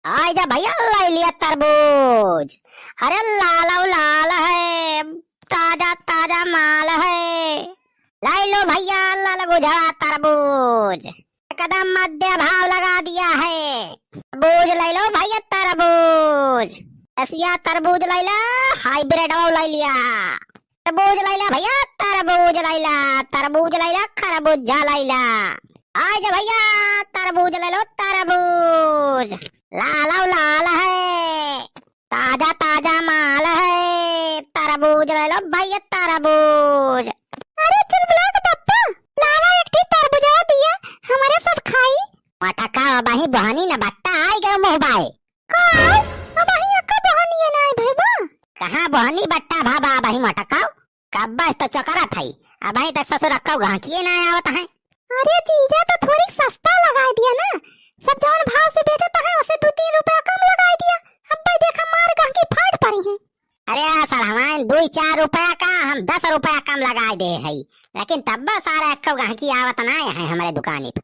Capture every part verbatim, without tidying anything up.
आइ जा भइया, लइ लिया तरबूज। अरे लालउ लाल है, ताजा ताजा माल है। लइ लो भइया, लाल गुझवा तरबूज। एकदम मध्य भाव लगा दिया है। तरबूज लइ लो भइया, तरबूज। एसिया तरबूज लइ ला, hybrid वाला लइ लिया। तरबूज लइ ला भइया, तरबूज लइ ला, तरबूज लइ ला, खरबूजा लइ ला। आइ जा भइया, तरबूज लइ लो, तरबूज। लालउ लाल है, ताजा ताजा माल है, तरबूज लइ लो भइया, तरबूज। अरे चुलबुला के पप्पा, लावा एक ठी तरबुजवा दिया, हमरे सब खाई। मटका, अबहीं बहनी न बट्टा आइ गए मुँह बाए। का? अबहीं एक्का बहनी नाइ भइ बा? कहाँ बहनी बट्टा भा बा अबहीं मटका? कब्बे से तो चोकरत हई, अबहीं तक ससुर एक्का गहकिए नाइ आवत है। अरे जीजा, तो थोड़ी सस्ता लगाइ दिया ना, सब जवन भाव से बेचत है, ओसे दुइ तीन रुपया कम लगाइ दिया। अब्बे देखा मार गहकी फाट परी है। अरे सड़हवाइन, दुइ चार रुपया का हम दस रुपया कम लगाइ दे हई, लेकिन तब्बो सारा एक्को गहकी आवत नाइ है हमरे दुकानी पे।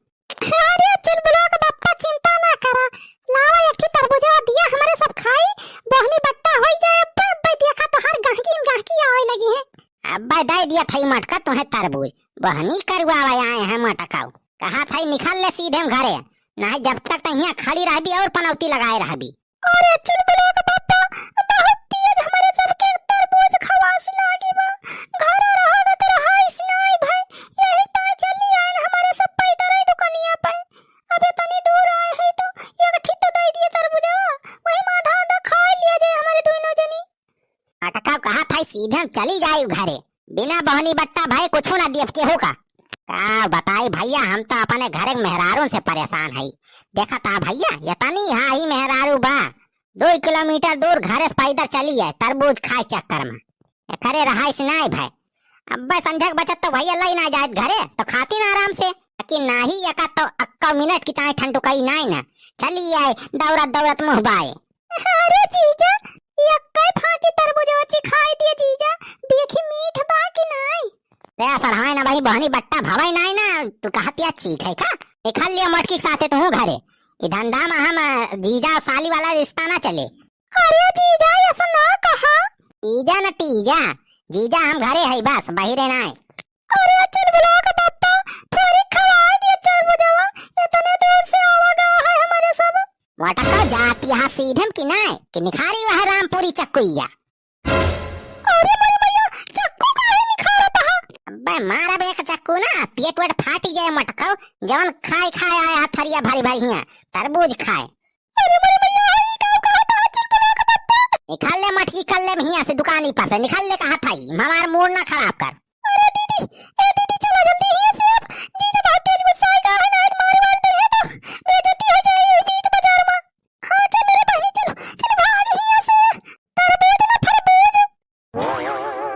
अरे चुलबुला के बप्पा, चिंता ना करा, लावा एक ठी तरबुजवा दिया, हमरे सब खाई, बहनी बट्टा होइ जाए। अब्बे, अब्बे देखा तोहार गहकी गहकी आवइ लगी है। अब्बे दइ दिया थई मटका तुहें तरबूज, बहनी करवावइ आए हैं मटकाऊ। कहा थई निकल ले सीधे घरे, नाहीं जब तक तइँ हियाँ खड़ी रहबी अउर पनौती लगाए रहबी। अरे चुलबुला के बप्पा, बहुत तेज हमरे सबके तरबूज खवास लागी बा। घरे रहा गत रहाइस नाइ भइ, यही ताईं चली आइन हमरे सब पैदरइ दुकनिया पे। अबे तनी दूर आए हई तो एक ठी तो दइ दिया तरबुजवा, वही मा आधा आधा खाइ लिया जाए हमरे दुइनो जनी। मटकाऊ कहा थई सीधे हम चली जाई घरे, बिना बहनी बट्टा भए कुछू ना दियब केहू का। का बताई भइया, हम तो अपने घरे के मेहरारून से परेसान हई। देखत हा भइया, एतनी हाही मेहरारू बा, दुइ किलोमीटर दूर घरे से पैदर चली आए तरबूज खाए चक्कर मा। एकरे रहाइस नाइ भए। अब्बे संझक बचत तो भइया लइ ना जाइत घरे, तो खातिन आराम से। लेकिन नाहीं, एका तो अक्का मिनट की ताईं ठंडुकई नाइ ना। चली आए दौड़त दौड़त मुँह बाए। अरे जीजा, एक्कइ फाँकी तरबुजवा चिखाइ दिया जीजा, देखी मीठ बा कि नाइ। रे सड़हाइन, अबहीं बहनी बट्टा भवइ नाइ ना, तू कहतिया चीखइ का? निकल लिया मटकी के साथे तू घरे। ई धंधा मा हम, अ, जीजा साली वाला रिस्ता ना चले। अरे जीजा, अइसा ना कहा। जीजा न टीजा, जीजा हम घरे हई बस, बहिरे नाइ। अरे चुलबुला के बप्पा, थोड़ी खवाइ दिया तरबुजवा, एतने दूर से आवा गा है हमरे सब। मटका जाति हा सीधे मा कि नाइ, कि निखारी वह रामपुरी चक्कुइया। अरे मोरी मइया, चक्कू काहे निखारत हा? अब्बे मारब एक चक्कू ना, पेट वेट फाटि जाए मटकाऊ, जवन खाए खाए आए हा थरिया भरि भरि हियाँ, तरबूज खाए। अरे मोरी मइया, ई का कहत हा चुलबुला के बप्पा? निकल ले मटकी, कल्ले हियाँ से दुकानी पर से, निकल ले कहत हई, हमार मूड ना खराब कर। अरे दीदी, ए दीदी, चला जल्दी हियाँ से अब। जीजा बहुत तेज गुस्सा आएगा, है ना, आज मार वार दे है तो बेइज्जती हो जाएगी बीच बाजार मा। हाँ, चल रे बहिनी, चल, चल भाग हियाँ से। तरबूज ना फरबूज।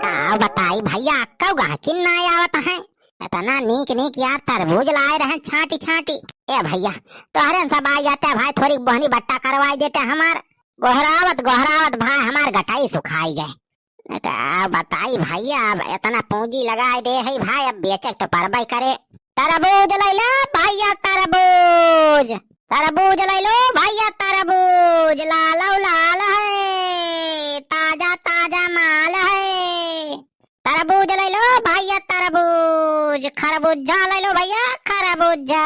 का बताई भइया, अक्कउ गहकिन ना आवत है। एतना नीक नीक यार तरबूज लाए रहे छांटी छांटी। ए भइया, तोहरे सब आ जाते भाई, थोड़ी बहनी बट्टा करवाई देते हमार। गोहरावत गोहरावत भाई हमार गटाई सुखाई गए। का बताई भइया, अब एतना पूंजी लगाए दे है भाई, अब बेचे तो परबे करे। तरबूज लइ लो भइया, तरबूज। तरबूज लइ लो भइया, तरबूज। लालउ लाल है, ताजा ताजा माल है। तरबूज लइ लो भइया, तरबूज। खरबूजा लइ लो भइया, खरबूजा।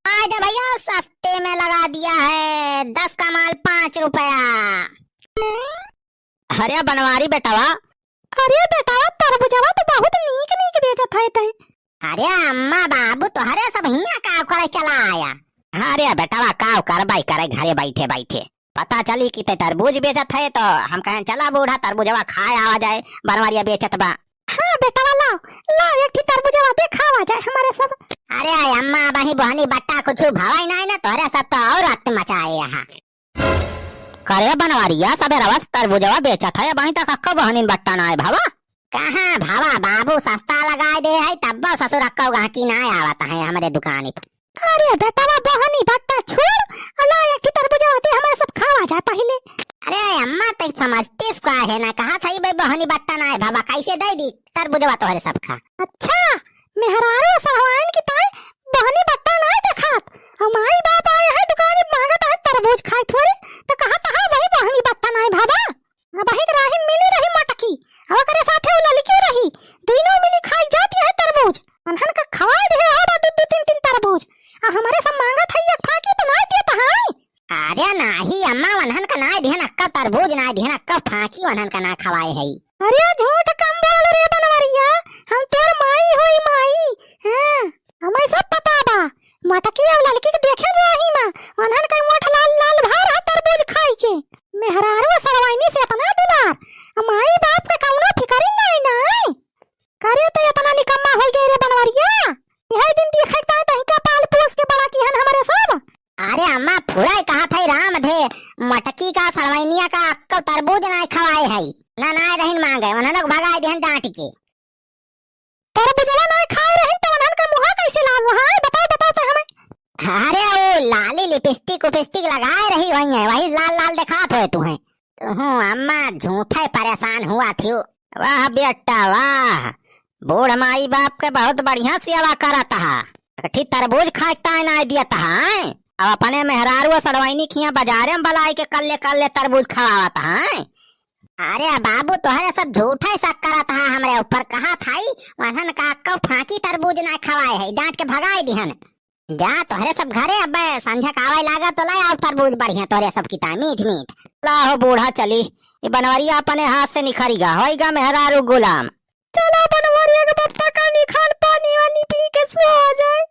आज भइया सस्ते में लगा दिया है, दस का माल पाँच रुपया। अरे बनवारी बेटवा। अरे बेटवा, तरबुजवा तो बहुत नीक नीक बेचत है तै। अरे अम्मा बाबू, तोहरे सब हियाँ का करे चला आया? अरे बेटवा, का करबै करे घरे बैठे बैठे। पता चली कि तै तरबूज बेचत है तो हम कहें चला बूढ़ा तरबुजवा खाए आवा जाए, बनवारिया बेचत बा। हाँ बेटवा, लाओ, लाओ एक ठी तरबुजवा देखावा जाए हमरे सब। अरे अम्मा, अबहीं बहनी बट्टा कुछ भवाई नाई ना, तोहरे सब तो और रक्त मचाए यहाँ। करे बनवारिया, सबेरवा से तरबुजवा बेचत है, अबहीं तक अक्को बहनिन बट्टा नाय भावा। कहाँ भावा बाबू, सस्ता लगाए दे है, तब्बो ससुर अक्को गहकी नाय आवत है हमरे दुकानी पर। अरे बेटवा, बहनी बट्टा छोड़, अला एक ठे तरबुजवा दे, हमरे सब खावा जाए पहिले। अरे अम्मा, तै समझतीस का है ना, कहा था बे बहनी बट्टा नाय भावा, कैसे दे दी तरबुजवा तोहरे सब खा। अच्छा, मेहरारू सड़वाइन की ताई बहनी बट्टा नाय देखात, और माई बाप आए है दुकानी मांगत है तरबूज। तरबूज खाई थोड़ी, तो कहा तहा वही बहनी बट्टा नाई भावा। अबहिं राहिन मिली रही मटकी, अब ओकरे साथे उ ललकी रही, दुइनो मिली खाई जाती है तरबूज। उन्हन का खवाए दिहे हो बा दू दू तीन तीन तरबूज, आ हमरे सब मांगत है एक फाकी तो नाई देत है। अरे नाही अम्मा, उन्हन का नाई दिहन अक्का तरबूज, नाई दिहन अक्का फाकी, उन्हन का ना खवाए है। अरे झूठ कम बोल रे बनवरिया, हम तोर माई होई माई। हाँ, हमें सब पता बा। मटकी और ललकी के देखे जो आही माँ, उन्हन का मोठ लाल लाल भा रहा तरबूज खाई के। मेहरारू सड़वाइनी से इतना दुलार, आ माई बाप के कौनो फिकर ही नहीं, नहीं। करे तो इतना निकम्मा हो गए रे बनवरिया। यही दिन देखे के बाद तहीं का पाल पोस के बड़ा किहन हमरे सब। अरे अम्मा, फुराई कहा था राम धे, मटकी का सड़वैनिया का अक्कल तरबूज नाय खवाए है। ना, नाय रहिन मांगे, उन्हन लोग भगाए दिहन डांट के। तरबुजवा नाय खाए रहिन तो उन्हन का मुहा कैसे लाल रहा है? बताओ, बताओ तो हमें। अरे वो लाली लिपस्टिक उपिस्टिक लगाए रही हुई है, वही लाल लाल दिखात हुए तू है। तू अम्मा झूठे परेशान हुआ थी। वाह बेटा वाह, बूढ़ माई बाप के बहुत बढ़िया सेवा करत हा। एक ठी तरबूज खाए ताय नाय दियत हा, हैं? अब अपने मेहरारू और सड़वैनी खिया बाजारे में बलाए के कल्ले कल्ले तरबूज खवावत हा, हैं? अरे बाबू, तोहरे सब झूठा ही शक करत हा हमरे ऊपर। कहा थाई, वहन का अक्कौ फाकी तरबूज ना खवाए है, डांट के भगाए दिहन। जा तोहरे सब घरे, अब संझा का आवे लागा तो ले आओ तरबूज बढ़िया तोहरे सब किता मीठ मीठ। लाहो बूढ़ा चली, ये बनवरिया अपने हाथ से निखरी गा, होई गा मेहरारू गुलाम। चलो बनवरिया के पप्पा का निखान पानी वानी पी के सो जाए।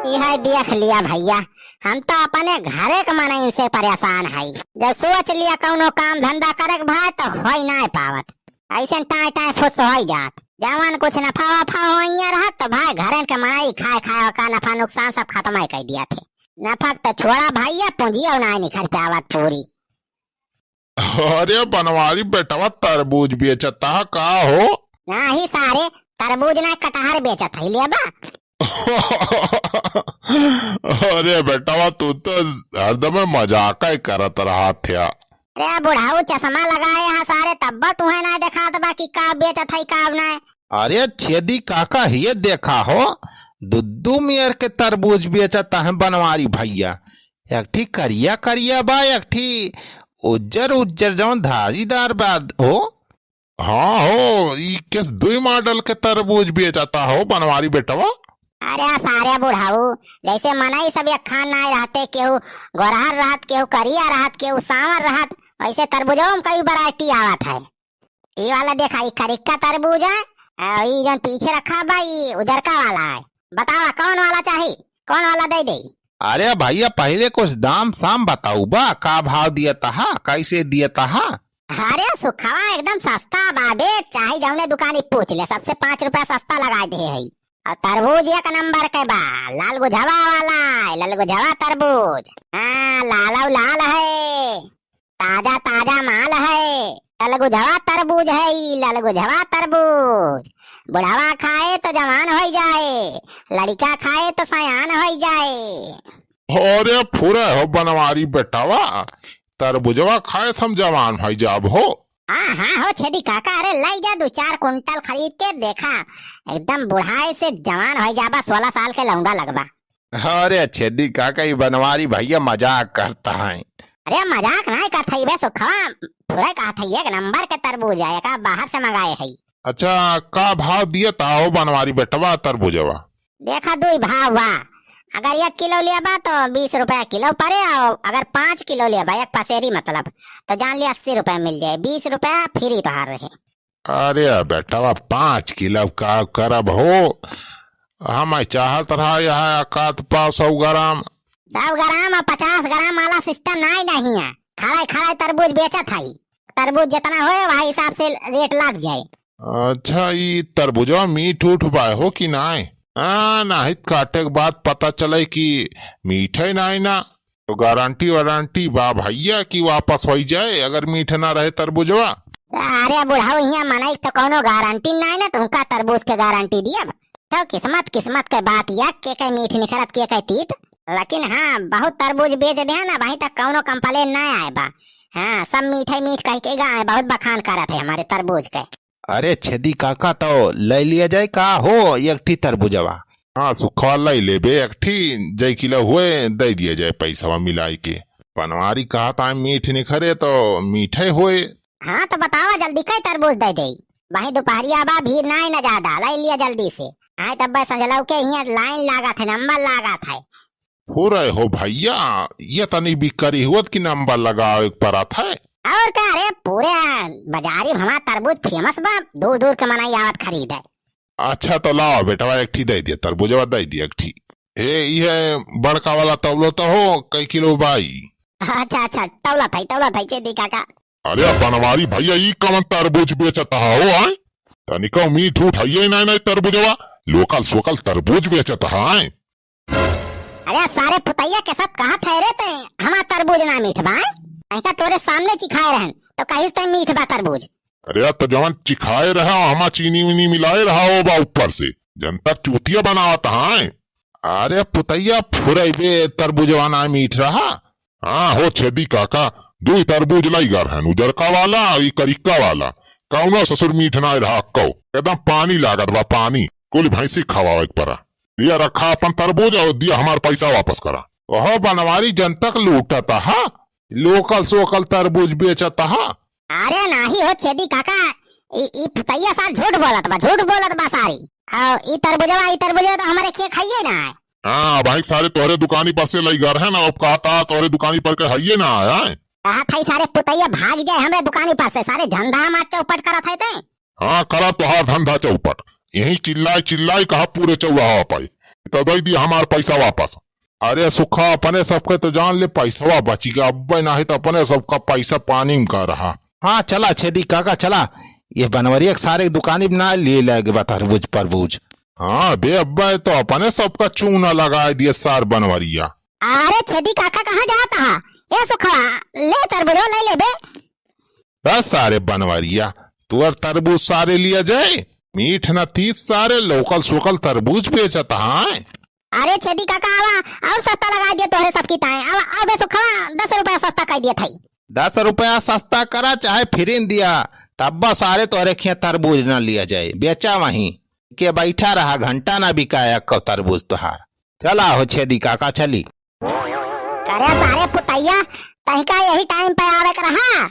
यह देख लिया भैया, हम तो अपने घरे के मनइन से परेशान हई। जब सोच लिया कौनो काम धंधा करे के भाई तो होई ना पावत, ऐसे टाए टाए फुस होई जात। जवन कुछ नफा वफा होइया रहत तो भाई घरन के मनई खाए खाए का नफा नुकसान सब खत्म ही कर दिया थे। नफा तो छोड़ा भैया, पूंजी और ना निखर पावत पूरी। अरे बनवारी बेटवा, तरबूज बेचता का हो? नाही सारे, तरबूज ना कटहर बेचत है, लेबा? अरे बेटवा, तू तो हरदम मजाक ही करत रहा थे। अरे बुढ़ाऊ चश्मा लगाए हा सारे, तब्बा तुहे ना देखात बा कि का बेचत है का ना। अरे छेदी काका, ये देखा हो, दुद्दू मेर के तरबूज बेचत है बनवारी भैया। एक ठी करिया करिया बा, एक ठी उज्जर उज्जर जौन धारीदार बा हो। हाँ हो, ई केस दुई मॉडल के तरबूज बेचता हो बनवारी बेटवा। अरे सारे बुढ़ाऊ, जैसे मनई सब एक खान नाय रहते, केहू गोरहर रहत, केहू करिया रहत, केहू सांवर रहत, वैसे तरबूजो में कई वैरायटी आवत है। ई वाला देखा, ई करिक्का तरबूज है, और ई जौन पीछे रखा बा, ई उजरका वाला है। बतावा कौन वाला चाही, कौन वाला दे दे? अरे भैया, पहले कुछ दाम साम बताऊ बा, का भाव दिया तहा, कैसे दिया तहा? अरे सुखवा एकदम सस्ता बा बे, चाहे जौने दुकानी पूछ ले, सबसे पाँच रुपया सस्ता लगा दे है। और तरबूज एक नंबर के बा, लाल गुझवा वाला है, लाल गुझवा तरबूज। हाँ, लालौ लाल है, ताजा ताजा माल है। लाल गुझवा तरबूज है ई, लाल गुझवा तरबूज। बुढ़वा खाए तो जवान होई जाए, लड़का खाए तो सयान होई जाए। अरे फुरे हो बनवारी बेटवा, तरबुजवा खाए से हम जवान होई जाब हो। हाँ, हाँ हो छेदी काका, अरे लाई जा दो चार कुंटल खरीद के देखा, एकदम बुढ़ाए से जवान होई जाबा, सोलह साल के लौंडा लगबा। अरे छेदी काका, ई बनवारी भैया मजाक करता है। अरे मजाक नाय करत हई बे सुखवा, फुरे कहत हई, एक नंबर के तरबूज है, एका बाहर से मंगाए हई। अच्छा, का भाव दिया ता हो बनवारी बेटवा तरबूजवा? देखा दुई भाव बा, अगर एक किलो लेबा तो बीस रुपया किलो पड़े, और अगर पाँच किलो लेबा एक पसेरी मतलब, तो जान लिया अस्सी रुपया मिल जाए, बीस रुपया फ्री तोहार रहे। अरे बेटवा, पाँच किलो का करब हो? हम चाहत रहा यह एकाध पाव सौ ग्राम। सौ ग्राम और पचास ग्राम वाला सिस्टम नाई नहीं है। खड़ा खड़ा तरबूज बेचत हई, तरबूज जितना होए वही हिसाब से रेट लग जाए। अच्छा, ई तरबूजवा मीठ उठ बाय हो कि नाय? हाँ, नाहित काटे के बाद पता चले कि मीठे नाय ना। तो गारंटी वारंटी बा भैया कि वापस होई जाए अगर मीठ ना रहे तरबूजवा? अरे बुढ़ऊ, हियां मनई तो कौनो गारंटी नाय ना, तुमका तरबूज के गारंटी दियब? तो किस्मत, किस्मत के बात या, के के मीठ निखरत, के के तीत। लेकिन हाँ, बहुत तरबूज बेच दे ना, अबहीं तक कौनो complain ना आए बा। हाँ, सब मीठे मीठ कह के गा, बहुत बखान करत है हमारे तरबूज के। अरे छेदी काका, तो ले लिया जाए का हो एक ठी तरबूजवा? हाँ, सुखवा लइ लेबे एक ठी, जइ किलो होए, दइ दिया जाए पइसवा मिलाइ के। बनवारी कहत आए मीठ निखरे तो मीठे होए। हाँ, तो बतावा जल्दी, कई तरबूज दइ देई? वहीं दुपहरिया बा, भीड़ नाई न ज्यादा, लइ लिया जल्दी से। आए तब बस संझलऊ के हियाँ लाइन लागत है, नंबर लागत है। फुरइ हो भइया, ये तनी बिक्करी होत कि नंबर लगावे के परत है। और का रे, पूरे बाजारी में हमार तरबूज famous बा, दूर दूर के मनई आवत खरीदे। अच्छा तो लावा बेटवा, एक ठी दइ दिया, तरबूजवा दइ दिया एक ठी। हे, इहे बड़का वाला तौलो तो हो, कई किलो बाई? अच्छा, अच्छा, तौलत है, तौलत है, छेदी काका। अरे बनवारी भइया, ई कवन तरबूज बेचत हा हो, आय? तनिको मीठ उठ हइये नाई, नाई तरबूजवा, लोकल सोकल तरबूज बेचत हा, आय? अरे सारे पुतैया के सब कहत है रे ते, हमार तरबूज ना मीठ बा, आय? अहिका तोरे सामने चिखाए रहन, तो कहिस ते मीठ बा तरबूज। अरे तो जवन चिखाए रहा, हमा चीनी वीनी मिलाए रहा हो बा ऊपर से, जनता चूतिया बनावत हा, आय? अरे पुतैया फुरइबे, तरबूजवा ना मीठ रहा। हाँ हो छेदी काका, दुइ तरबूज लइ गा रहन, उजरका वाला, ई करिक्का वाला, कौनो ससुर मीठ नाई रहा अक्को, एकदम पानी लागत बा, पानी, कुल भैंसी खवावे के परा। लिया रखा अपन तरबूज और दिया हमार पैसा वापस करा। ओहो बनवारी जनता के लूटत हा, लोकल सोकल तरबूज बेचत हा। अरे नाही हो छेदी काका, ई, ई फुतैया सार झूठ बोलत बा, झूठ बोलत बा सारी। और ई तरबूजवा, ई तरबूजवा तो हमारे खेत हइये ना है। हाँ भाई, सारे तोहरे दुकानी पर से लइ गा रहन, अब कहत हा तोहरे दुकानी पर के हइये ना आय। कहत है सारे पुतैया भाग जाए हमरे दुकानी पर से, सारे धंधा हमार चौपट करत है ते। हाँ, करा तोहार धंधा चौपट, यहीं चिल्लाई चिल्लाई कहा पूरे चौराहा पाई, तो दइ दिया हमार पैसा वापस। अरे सुखा, अपने सबके तो जान ले, पैसवा बची गा, अब्बे नाही तो अपने सबका पैसा पानी में का रहा। हाँ, चला छेदी काका, चला, ये बनवरिया के सारे दुकानी में ना लिए लागे बा तरबूज परबूज। हाँ बे, अब्बे तो अपने सबका चूना लगाए दिए सार बनवरिया। अरे छेदी काका, कहाँ जात हा? ए सुखवा, ले तरबूजवा ले ले बे। ए सारे बनवरिया, तोर तरबूज सारे लिया जाए, मीठ ना तीत सारे, लोकल सोकल तरबूज बेचत हा। अरे छेदी काका, आवा, और सस्ता लगा दिया तोहरे सबकी ताए। आवा, आवा बे सुखवा, दस रुपया सस्ता कर दिया थाई। दस रुपया सस्ता करा चाहे फिरिन दिया, तब्बो सारे तोहरे खेत तरबूज ना लिया जाए, बेचा वहीं के बैठा रहा, घंटा ना बिकाया को तरबूज तोहार। चला हो छेदी काका, चली। अरे सारे पुतैया, तहिका यही टाइम पे आवे के रहा।